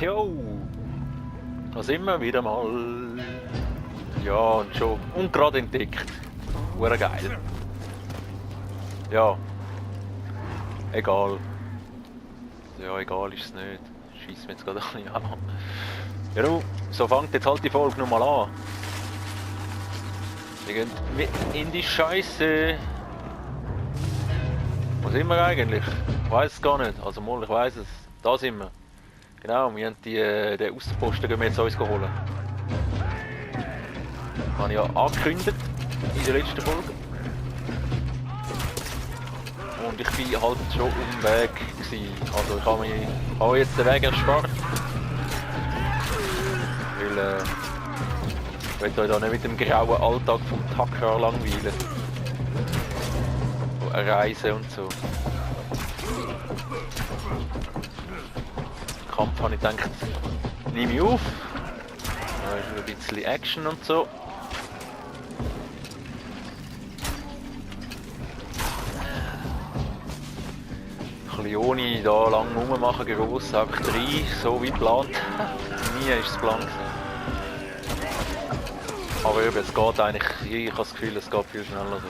Jo! Da sind wir wieder mal. Ja, und schon. Und gerade entdeckt. Hure geil. Ja. Egal. Ja, egal ist es nicht. Schießt mir jetzt gerade ein bisschen an. Ja, du, so fängt jetzt halt die Folge nochmal an. Wir gehen mitten in die Scheiße. Wo sind wir eigentlich? Ich weiß es gar nicht. Also mal, ich weiß es. Da sind wir. Genau, wir haben den Außenposten gehen wir jetzt uns holen. Das habe ich ja angekündigt in der letzten Folge. Und ich bin halt schon am Weg gewesen. Also ich habe jetzt den Weg erspart. Weil ich will euch da nicht mit dem grauen Alltag vom Tucker langweilen. Reisen und so. Den Kampf habe ich gedacht, nehme ich auf. Da ist ein bisschen Action und so. Ein bisschen ohne da lang rummachen, gross, einfach rein, so wie geplant. Nie ist es geplant. Aber eben, es geht eigentlich, ich habe das Gefühl, es geht viel schneller so.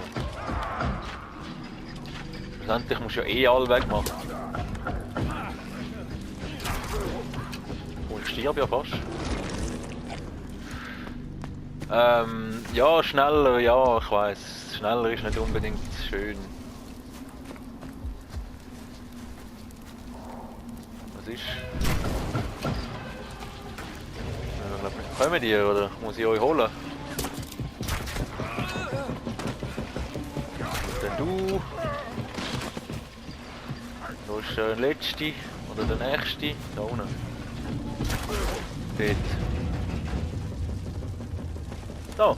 Schlussendlich musst du ja eh alle wegmachen. Oh, ich sterbe ja fast. Ja, schneller, ja, ich weiss. Schneller ist nicht unbedingt schön. Was ist? Kommen die oder muss ich euch holen? Dann du. Da ist der letzte oder der nächste. Da unten. Dort. Da.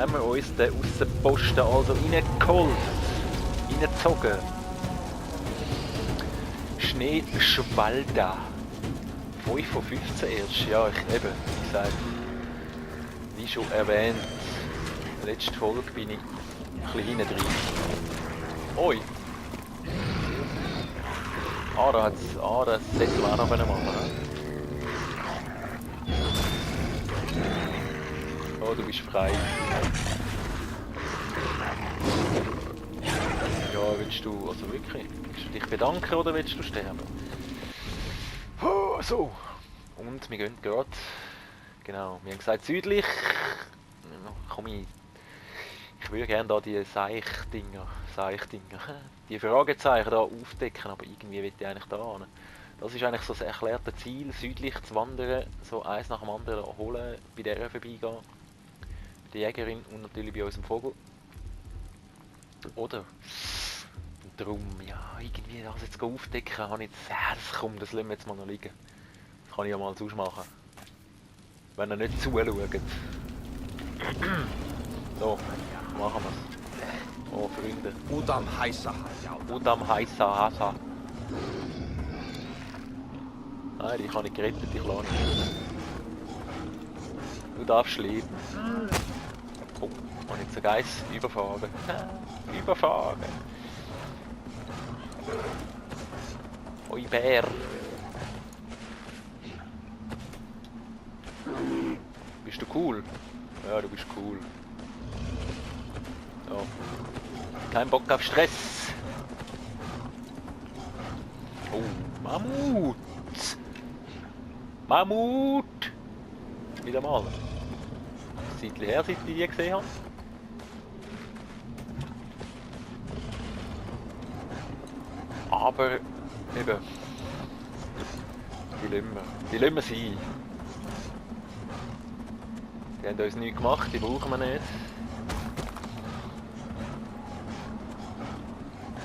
Haben wir uns den Aussenposten also reingeholt. Reingezogen. Schneeschwalda. 5 von 15 erst. Ja, wie gesagt. Wie schon erwähnt. Letzte Folge bin ich ein bisschen hinten drin. Oi! Das sollte man auch noch machen. Ne? Oh, du bist frei. Ja, willst du, also wirklich, willst du dich bedanken oder willst du sterben? Oh, so. Und wir gehen gerade, genau, wir haben gesagt südlich. Komm ich würde gerne da die Seichdinger, die Fragezeichen da aufdecken, aber irgendwie will ich eigentlich da hin. Das ist eigentlich so das erklärte Ziel, südlich zu wandern, so eins nach dem anderen holen, bei der vorbeigehen, bei der Jägerin und natürlich bei unserem Vogel. Oder? Und darum, ja, irgendwie das jetzt aufdecken, habe ich das Herz, komm, das lassen wir jetzt mal noch liegen. Das kann ich ja mal ausmachen. Wenn ihr nicht zuschaut. So, machen wir's. Oh, Freunde. Udam Haisa. Udam Haisa Hasa. Nein, die habe ich gerettet, die Kleine. Du darfst leben. Oh, und jetzt ein Geiss überfahren. Überfahren. Oi, Bär. Bist du cool? Ja, du bist cool. So. Kein Bock auf Stress. Oh, Mammut. Mammut. Wieder mal. Seit her, seit ich die gesehen habe. Aber eben. Die lassen wir sein. Die haben uns nichts gemacht, die brauchen wir nicht.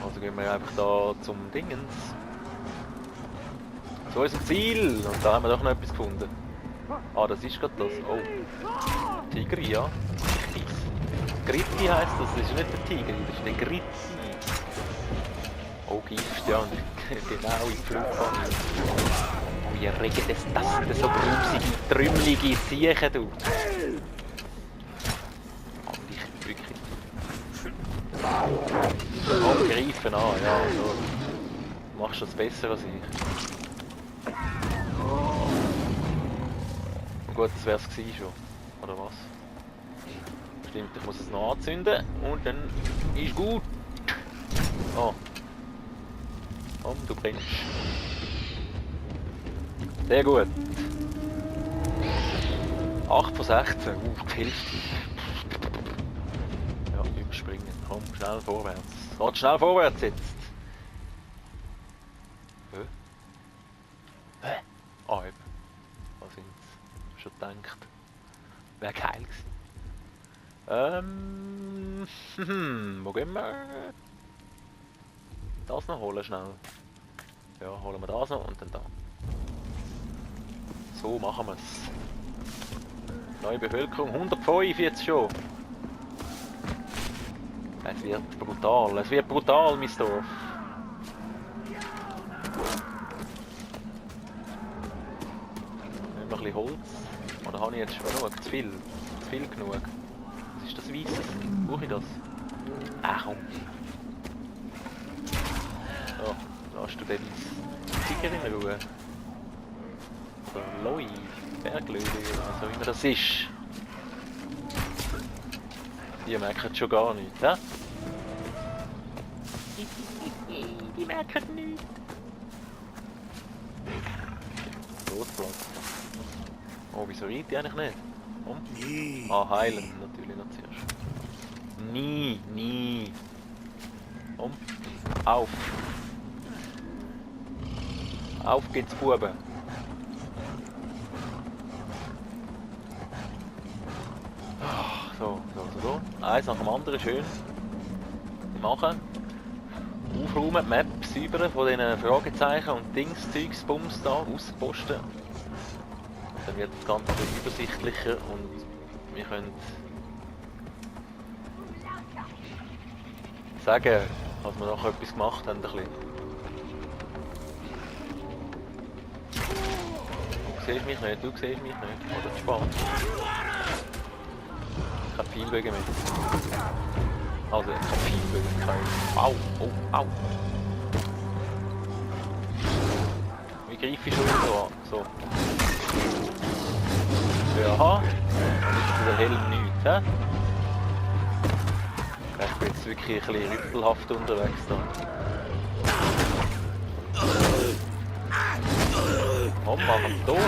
Also gehen wir einfach da zum Dingens. Zu unserem Ziel! Und da haben wir doch noch etwas gefunden. Ah, das ist gerade das. Oh. Tigri, ja. Gritti heisst das, das ist nicht der Tigri, das ist der Gritti. Oh, Gift, ja, und genau in die Flugfahne. Oh, ihr regt das sind so grusige, trümmelige Ziechen, du. Oh, ich wirklich. Angreifen an, ja, so. Du machst das besser als ich. Und gut, das wär's gewesen schon. Oder was? Stimmt, ich muss es noch anzünden und dann ist gut. Oh. Komm, du brennst. Sehr gut. 8 von 16. Die Hälfte. Ja, überspringen. Komm, schnell vorwärts. Geht schnell vorwärts jetzt. Hä? Hä? Ah, eben. Was sind's? Schon gedacht. Wäre geil gewesen. Wo gehen wir? Das noch holen schnell. Ja, holen wir das noch und dann da. So machen wir es. Neue Bevölkerung, 105 jetzt schon. Es wird brutal, mein Dorf. Nehmen wir ein bisschen Holz. Oder habe ich jetzt schon genug? Zu viel genug. Was ist das Weisses? Brauche ich das? Komm. So, lass du den Tiger in Ruhe. So, Loi, Berglöwe, also wie man das ist. Die merken schon gar nichts, hä? Die merken nichts. Rotplatz. Oh, wieso riecht die eigentlich nicht? Heilen natürlich noch zuerst. Nie. Auf. Auf geht's, Buben. So. Eins nach dem anderen schön machen. Aufräumen, die Map säubern von diesen Fragezeichen und Zeugs, Bums da, ausposten. Dann wird das Ganze übersichtlicher und wir können sagen, dass wir noch etwas gemacht haben. Du siehst mich nicht. Oder zu spät. Kein Pfeilbögen mehr. Also, kein Pfeilbögen, Au. Wie greife ich schon wieder an? So. Jaha. Ist der Helm nichts, hä? Ich bin jetzt wirklich ein bisschen rüppelhaft unterwegs da. Komm, mach ihn tot!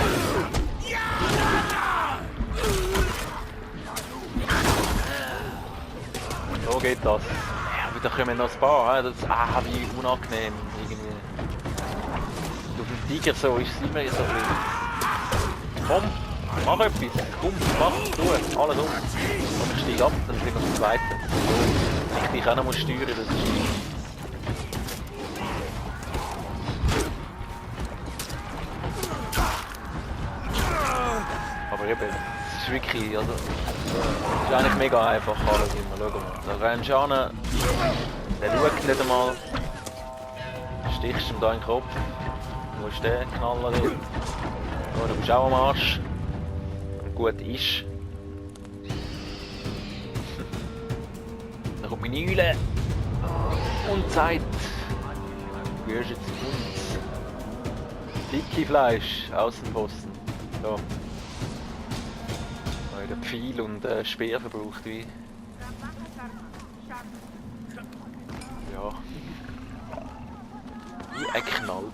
So geht das. Ja, aber da kommen noch ein paar, das wie unangenehm irgendwie. Auf dem Tiger so ist es immer so ein bisschen. Komm, mach etwas, komm, mach, tu, alles um. Und ich steige ab, dann sind wir zum Zweiten. So, ich dich auch noch steuern, das ist... Aber eben, es ist wirklich, also, es ist eigentlich mega einfach alles immer, schau mal. Da rennst du an, der schaut nicht einmal, stichst ihm da in den Kopf, du musst den knallen dort. So, du bist auch am Arsch. Und gut ist. Dann kommt meine Eule und sagt, du gehörst jetzt zu uns. Dicke Fleisch, Außenposten. So. Der Pfeil und Speer verbraucht wie. Ja. Wie ein Knalltüte.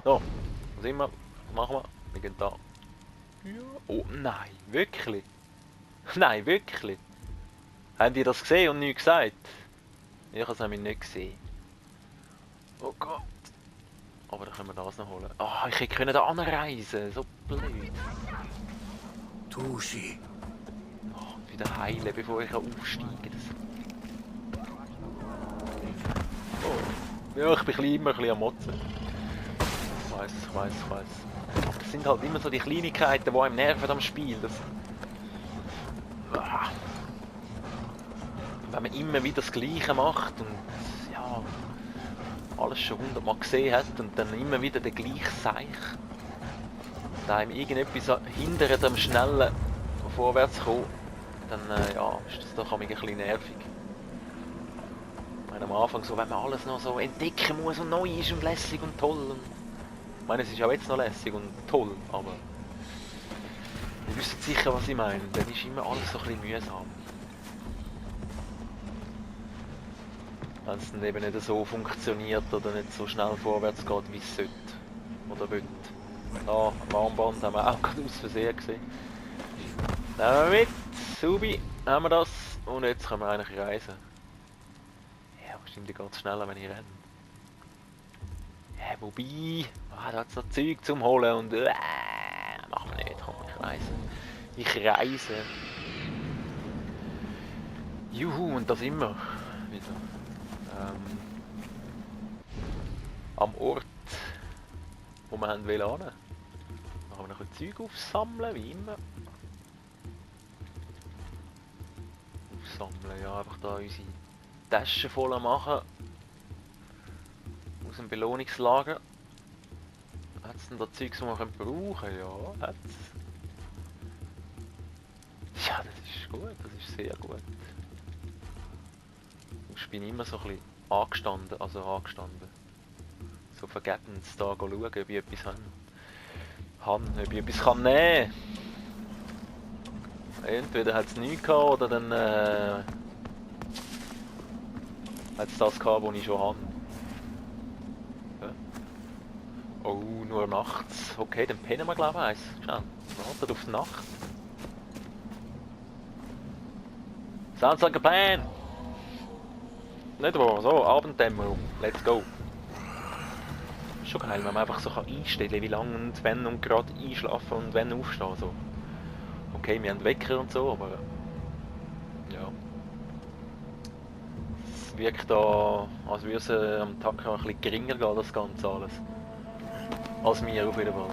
So, was sind wir? Was machen wir? Wir gehen da. Ja. Oh nein, wirklich? Nein, wirklich? Haben die das gesehen und nichts gesagt? Ich habe es nämlich nicht gesehen. Oh Gott. Aber dann können wir das noch holen. Ich hätte da anreisen, so blöd. Tushi. Wieder heilen, bevor ich aufsteige. Ja, ich bin immer ein bisschen am Motzen. Ich weiss. Aber das sind halt immer so die Kleinigkeiten, die einem nerven am Spiel. Wenn man immer wieder das Gleiche macht und ja, alles schon 100-mal gesehen hat und dann immer wieder der gleiche Seich. Da einem irgendetwas hindert am schnellen vorwärts kommen, dann ja, ist das doch ein bisschen nervig. Am Anfang so, wenn man alles noch so entdecken muss und neu ist und lässig und toll. Und ich meine, es ist auch jetzt noch lässig und toll, aber ihr wisst sicher, was ich meine. Dann ist immer alles so ein bisschen mühsam. Wenn es dann eben nicht so funktioniert oder nicht so schnell vorwärts geht, wie es sollte oder will. Da, am Armband haben wir auch gerade aus Versehen gesehen. Nehmen wir mit, Subi, haben wir das und jetzt können wir eigentlich reisen. Ja, wahrscheinlich geht es schneller, wenn ich renne. Ja, wobei, da hat es noch Zeug zum Holen und machen wir nicht, komm, ich reise. Ich reise. Juhu, und das immer wieder. Am Ort, wo wir haben wollen. Dann haben wir noch ein Zeug aufsammeln, wie immer. Aufsammeln, ja, einfach da unsere Taschen voll machen. Aus dem Belohnungslager. Hat es denn da Zeug, das wir brauchen können? Ja, hat es. Ja, das ist gut, das ist sehr gut. Ich bin immer so ein bisschen angestanden. So vergebens da schauen, ob ich etwas habe. Ob ich etwas kann nehmen kann. Entweder hat es nichts gehabt oder dann hat es das gehabt, was ich schon habe. Ja. Oh, nur nachts. Okay, dann pennen wir glaube ich eins. Schnell, wartet auf die Nacht. Sounds like a plan! Nicht wahr? So, Abenddämmerung. Let's go. Ist schon geil, wenn man einfach so einstellen kann, wie lange und wenn und gerade einschlafen und wenn aufstehen. So. Okay, wir haben Wecker und so, aber ja. Es wirkt da, als würde es am Tag ein bisschen geringer gehen, das Ganze alles. Als mir auf jeden Fall.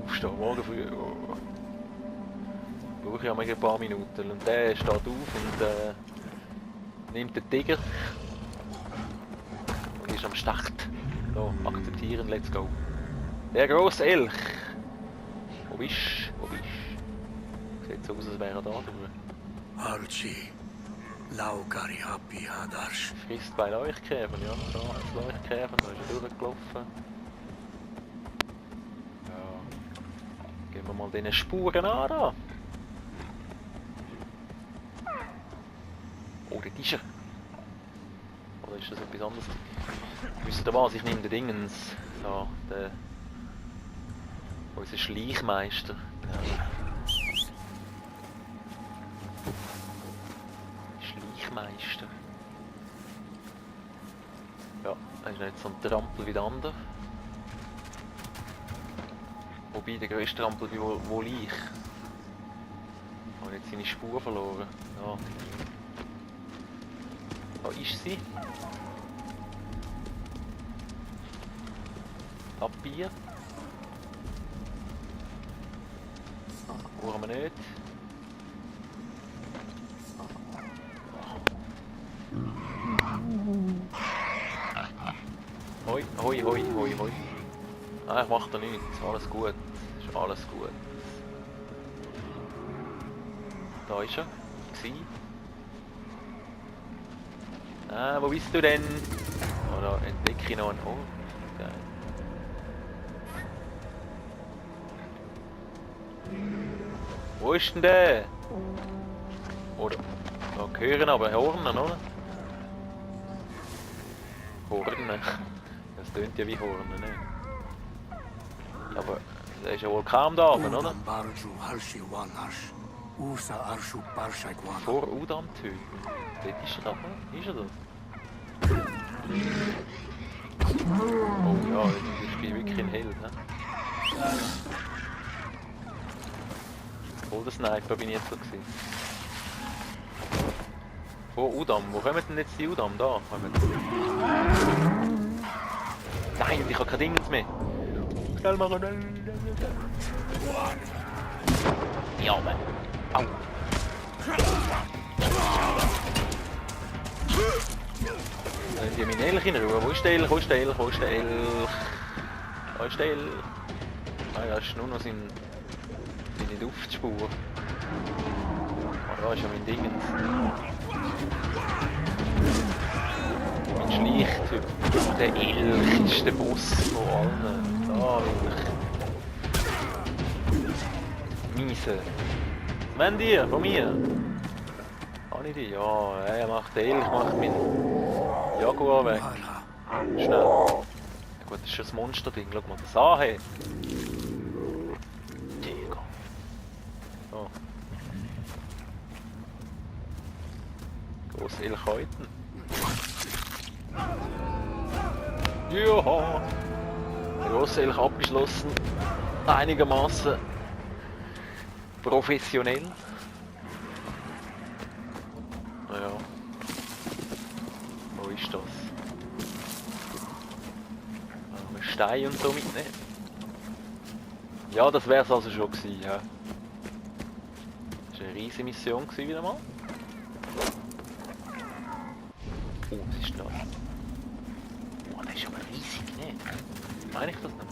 Aufstehen, morgen früh. Oh. Brauche ich ja ein paar Minuten. Und der steht auf und nimmt den Tiger und ist am Start. So, akzeptieren, let's go. Der grosse Elch. Wo bist du? Sieht so aus, als wäre er da drüben. Archie, Laukari Happy Hadarsh. Frisst bei Leuchtkäfern, ja. Da hat es Leuchtkäfer, da ist er durchgelaufen. Ja. Gehen wir mal diesen Spuren an. Da. Oh, dort ist er. Oder ist das etwas anderes? Wisst ihr was? Ich nehme den Dingens. So, den... Unser Schleichmeister. Ja. Schleichmeister. Ja, er ist nicht so ein Trampel wie der andere. Wobei, der grösste Trampel wie wohl ich. Ich habe jetzt seine Spur verloren. Ja. Da ist sie. Papier. Brauchen wir nicht. Hoi, hoi, hoi, hoi, hoi. Ah, ich mach da nichts. Alles gut. Ist alles gut. Da ist er. Ah, wo bist du denn? Oh, da entdecke ich noch einen. Oh, geil. Wo ist denn der? Oder? Da hören aber Hornen, oder? Hornen. Das tönt ja wie Hornen, ne? Aber der ist ja wohl kaum da oben, oder? Vor Udam töten. Dort ist er da. Ist er da? Oh ja, ich bin wirklich ein Held, ne? Voll der Sniper bin ich jetzt so gewesen. Vor Udam, wo kommen denn jetzt die Udam? Da kommen. Nein, ich habe kein Ding mehr. Schnell machen. Ja, Mann. Au. Dann die meine Elch in Ruhe. Wo ist der Elch? Wo ist der Elch? Wo ist der Elch? Wo ist der Elch? Ah ja, ist nur noch seine Duftspur. Ah, da ist ja mein Ding. Schleichtyp. Der Ilch ist der Boss von allen. Da wirklich. Miese. Was wollen die von mir? Kann ich die? Ja, er macht den Ilch, macht meinen Jaguar weg. Schnell. Ja gut, das ist schon das Monster-Ding. Schau mal das an, hey. Tiger. So. Grosse Ilchheuten. Ja. Der grosse Ilch abgeschlossen. Einigermaßen professionell. Naja. Wo ist das? Ein Stein und so mitnehmen. Ja, das wäre es also schon gewesen, ja. Das war eine riesige Mission gewesen, wieder mal. Oh, was ist das? Oh, das ist aber riesig, ne? Meine ich das nicht?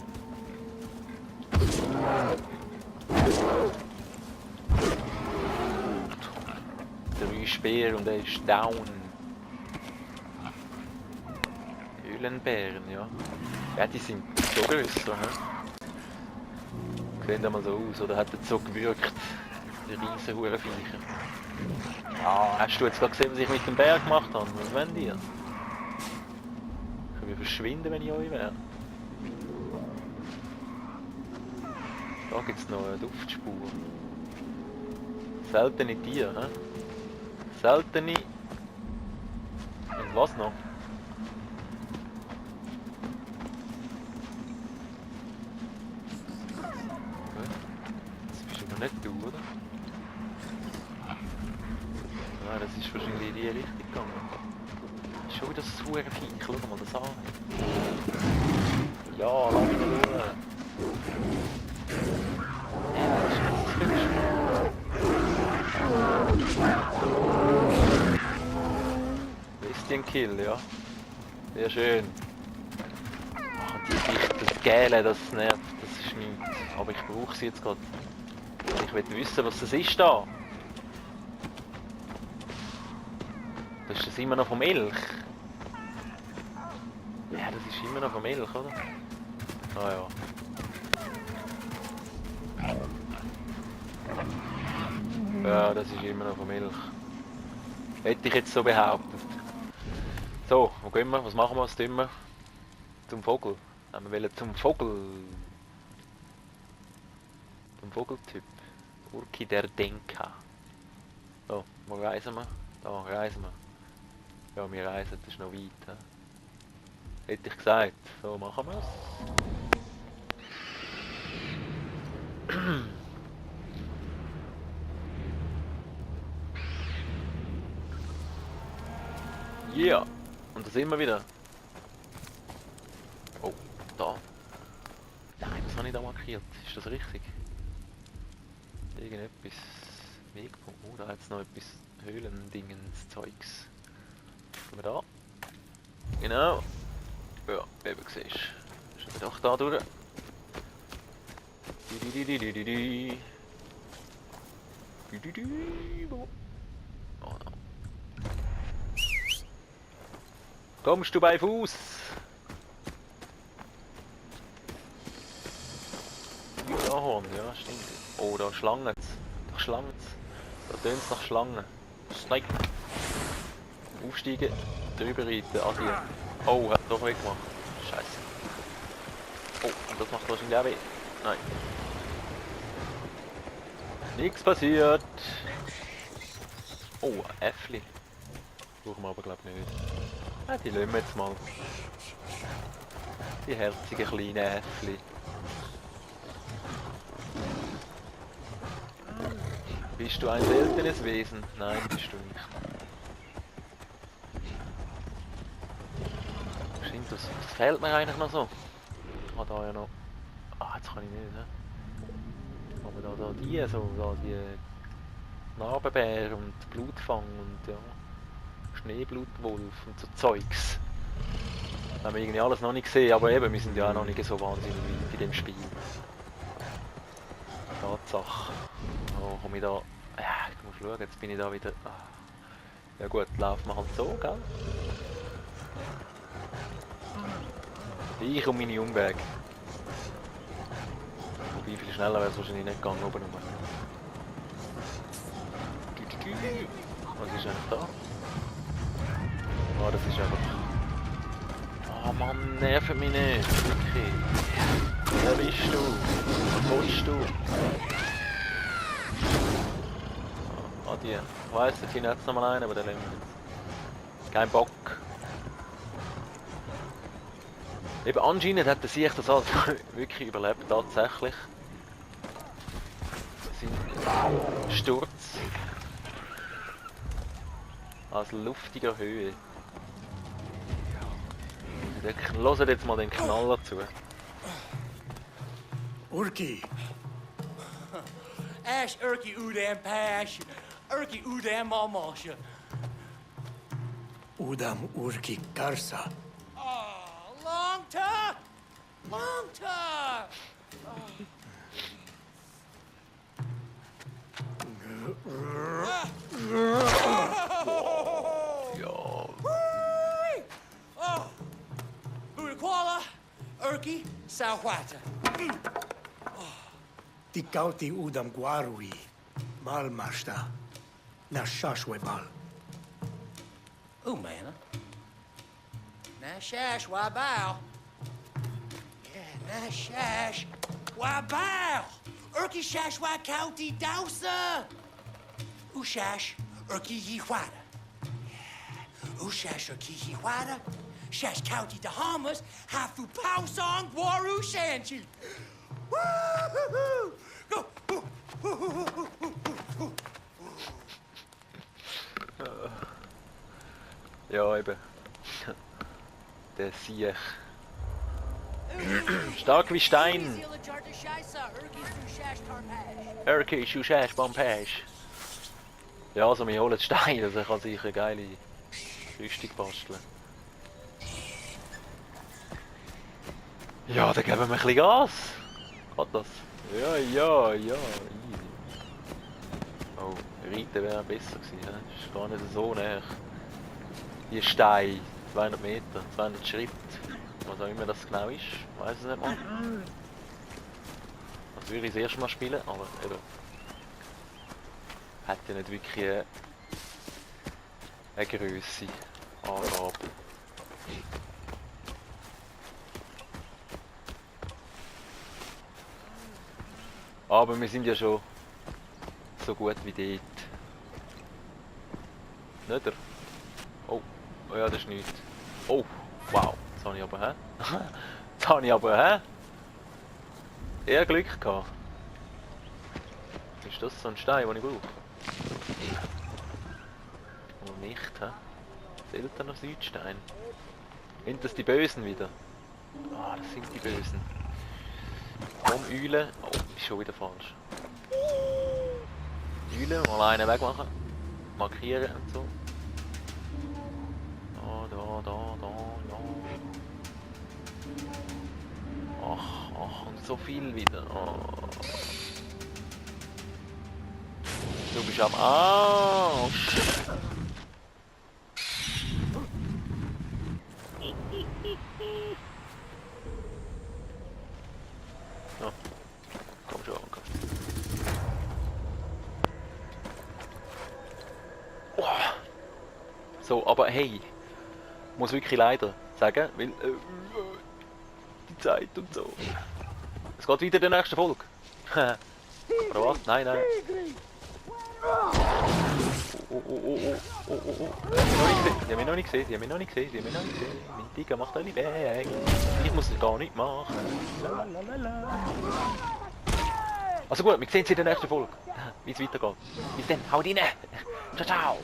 Der Speer und er ist down. Höhlenbären, ja. Ja, die sind so grösser, hä? Sehen da mal so aus, oder hat das so gewirkt? Die riesen Hurenviecher. Ja, hast du jetzt gerade gesehen, was ich mit dem Bär gemacht habe? Was wollen die? Können wir verschwinden, wenn ich euch wäre? Da gibt es noch eine Duftspur. Seltene Tiere, hä? Seltene... Und was noch? Gut. Das bist aber nicht du, oder? Nein, das ist wahrscheinlich in die Richtung gegangen. Schon wieder das Hurenviech, schau mal das an. Ja, lass mich durch. Bestienkill, ja. Sehr schön. Ach, und die Sicht, das Gäle, das nervt, das ist nichts. Aber ich brauche sie jetzt gerade. Ich will wissen, was das ist da. Das ist das immer noch vom Elch. Ja, das ist immer noch vom Elch, oder? Ah ja. Ja, das ist immer noch vom Elch. Hätte ich jetzt so behauptet. So, wo gehen wir? Was machen wir? Was tun wir? Zum Vogel. Wir wollen zum Vogel. Zum Vogeltyp. Urki der Denka. So, wo reisen wir? Da reisen wir. Ja, wir reisen, das ist noch weit. He? Hätte ich gesagt. So, machen wir es. Ja, yeah. Und da sind wir wieder. Oh, da. Nein, das habe ich da markiert. Ist das richtig? Irgendetwas. Wegpunkt. Oh, da hat es noch etwas Höhlendingens-Zeugs. Schauen wir da. Genau. Ja, eben siehst du. Schauen wir doch da durch. Oh, no. Kommst du bei Fuß? Ahorn, ja stimmt. Oh, da Schlangen. Da Schlangen. Da tönt es nach Schlangen. Snake. Aufsteigen, drüber reiten, addieren. Oh, hat doch weggemacht. Scheiße. Oh, das macht wahrscheinlich auch weh. Nein. Nichts passiert. Oh, Äffli. Brauchen wir aber glaube ich nicht. Ah, die lassen wir jetzt mal. Die herzigen kleinen Äffli. Bist du ein seltenes Wesen? Nein, bist du nicht. Stimmt, das fehlt mir eigentlich noch so. Ich habe da ja noch... Ah, jetzt kann ich nicht, ne? Aber da die, so, da die Narbenbär und Blutfang und ja... Schneeblutwolf und so Zeugs. Das haben wir irgendwie alles noch nicht gesehen, aber eben, wir sind ja auch noch nicht so wahnsinnig weit in dem Spiel. Tatsache. Oh, komme ich da... Ja, ich muss schauen, jetzt bin ich da wieder... Ah. Ja gut, laufen wir halt so, gell? Ich und meine Umwege. Wobei, viel schneller wäre es wahrscheinlich nicht gegangen, oben rum. Was ist eigentlich da? Oh, das ist einfach... Oh Mann, nervt mich nicht. Wirklich. Wer bist du? Was willst du? Ah, die. Ich weiss, da sind jetzt noch mal einen, aber den nehmen wir jetzt. Kein Bock. Eben anscheinend hat der Sieg das alles wirklich überlebt, tatsächlich. Sein Sturz. Aus luftiger Höhe. Hört jetzt mal den Knaller zu. Urki, Ash Urki Udam Pash, Urki Udam Mamasha. Udam Urki Karsa. Oh, long time! Long time! Ja. Oh, Budakwala, Urki, Sawhata. Tikauti Udam Guarui. Malmashta. Nashashwebal. Oh, man. Nashash, why bow? Yeah, Nashash, why bow? Urki Shash, why County Dowsa? Ushash, Urki Yihuada. Ushash, Urki Yihuada. Shash County Dahamas, Hafu Pausong, Waru Shanchi. Woo-hoo-hoo! Go! Ja, eben. Der Sieg. Stark wie Stein. Urki, Shushash, Bampash. Ja, also wir holen Stein, also kann sich eine geile Rüstung basteln. Ja, dann geben wir ein bisschen Gas. Geht das? Ja, ja, ja. Easy. Oh, Reiten wäre besser gewesen. Das ist gar nicht so näher. Die Steine, 200 Meter, 200 Schritt. Was auch immer das genau ist, weiß es nicht mal. Das würde ich das erste Mal spielen, aber eben. Hat ja nicht wirklich eine Grösse Angabe. Aber wir sind ja schon so gut wie dort. Nicht? Oh, oh ja, das ist nichts. Oh, wow, das habe ich aber, hä? Das habe ich aber, hä? Eher Glück gehabt. Ist das so ein Stein, den ich brauche? Oder nicht, hä? Seltener Südstein. Sind das die Bösen wieder? Ah, das sind die Bösen. Komm, Eule. Oh, ist schon wieder falsch. Eule, mal einen wegmachen. Markieren und so. Da, ja. Ach, und so viel wieder. Oh. Du bist am Arsch. Ja. Komm schon, komm. Oh. So, aber hey, muss wirklich leider sagen, weil die Zeit und so. Es geht weiter in der nächsten Folge. Oder was? Nein, nein. Oh. Die haben mich noch nicht gesehen. Mein Tiger macht alle weg. Ich muss gar nicht machen. Lalalala. Also gut, wir sehen uns in der nächsten Folge. Wie es weitergeht. Bis dann, haut rein. Ciao, ciao.